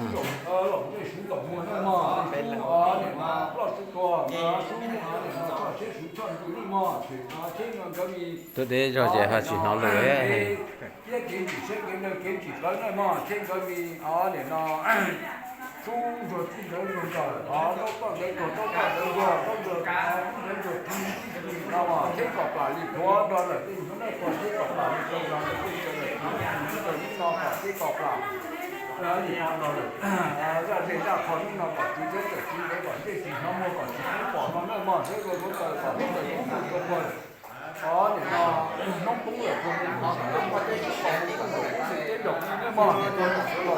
sub zaum, los nej sub zaum muag nej mog, sub niam no ploj sub tuag, sub niam no txoj siab sub txoj ntws nej mog, tsheb no nkawd mi. Tuaj deb zog ces ho tsis hnov lus. Thiab kev ntsim siab kev nrawm kev ntsim plawv nej mog, tsheb nkawd mi, o, niam no sub ntsuag txij ntawd ntsuag ntawm, o, ntaub toj ntawd ntsuag ntaub toj ntawd ntsuag ntaub ntsuag, o, sub ntawd ntsuag tib tib no mog, tsheb kom plam li qhuav nrog lawm tej hnub no, tsheb kom plam li qhuav nrog lawm tej ntawd lawm, hnub no kom tsheb kom plam li qhuav nrog lawm, zaj zej zaj qho hnub no kom tsis txeeb tawm tsis ntawd kom ntsej tsis hnov muag kom tsis pub pom no nej mog, tsheb ntsuag ntsuag taws kom hnub taws kub ntsuag ntsuag puag. O, nim no hnub poob lawm, puag mus mus sim no muaj teb sub kom mus kom nraum ub sim teb nraum ub nej mog, nim no kom sawv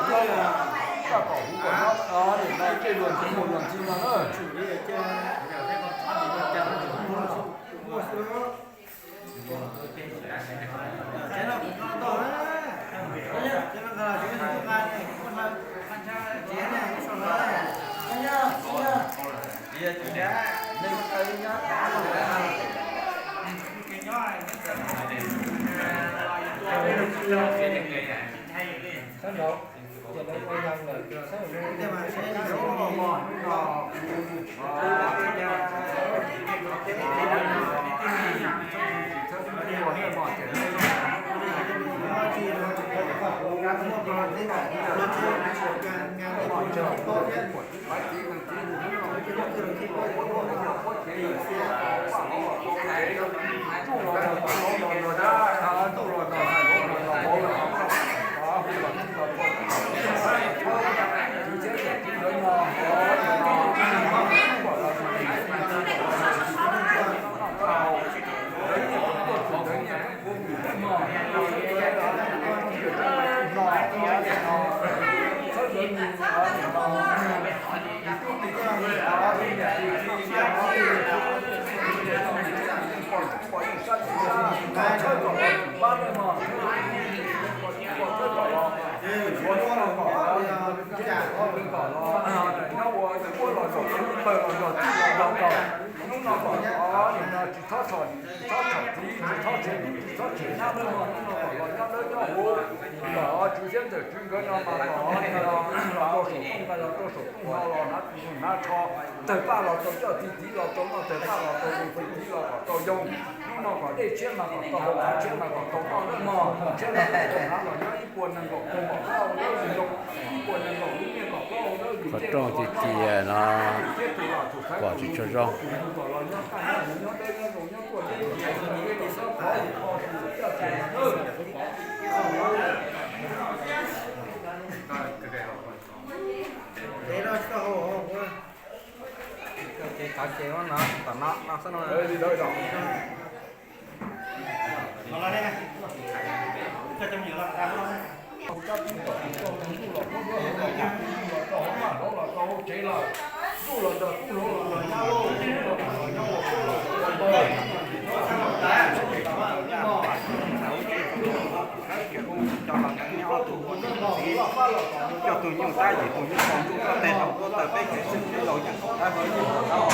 los nyob, kaj kom huv kom nyob, o, nim no ntsej luag ntxhi mus luag ntxhi no na. Hnub no kom tsis txhob txhom, tsis txhob txhom txiv, tsis txhob tshem, tsis txhob tshem nyab, hnub no kom los nyob dawb nyob huv, kom tswv siab ntxawm tswv nkawd no mas kom los rau saum rooj, los rau saum rooj no los hnav tus hnav tsho, tawg paj los tau coj txiv, txiv los tau noj, tawg paj los tau zoo, txiv txiv los kom tau yoo. Hnub no kom dej tshiab mas kom tau haus, tshiab mas kom tau noj, tshiab mas kom tau hnav los nyob ib puas nees nkaum pua kom plaub hau dawb zoo, ib puas nees nkaum lub niag kom plaub hau dawb zoo. Qhov rooj tiag tiag no pom tsis tshua zoo. Coj tus nyuj tab yim tus nyuj tau ntuj tau tes tau tuab taws peb kev xwb peb laus yeej tau dawb.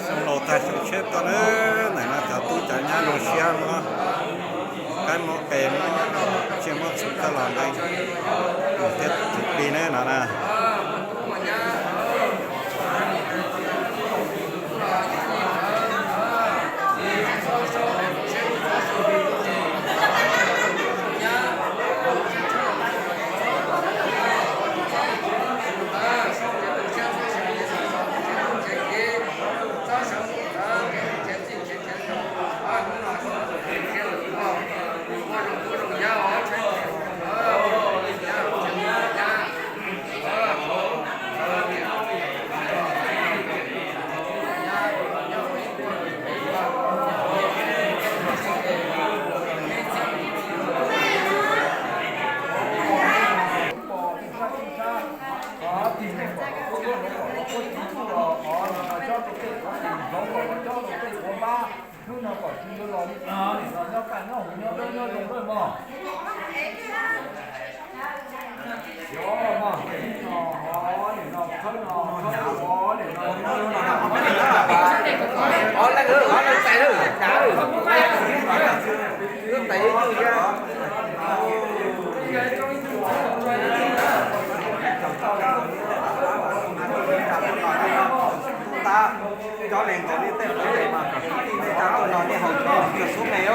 Xyoo laus tag xyoo tshiab tuaj na, ntawm no cov tub cov nyab zoo siab muab qaib muab qe muab tsiaj muab txhu coj los nqe thiab txum plig ne no na. Cov neeg ntawd nej tej qhov tes mas kom kwv tij nej tau tuaj no nej haus cov xub me.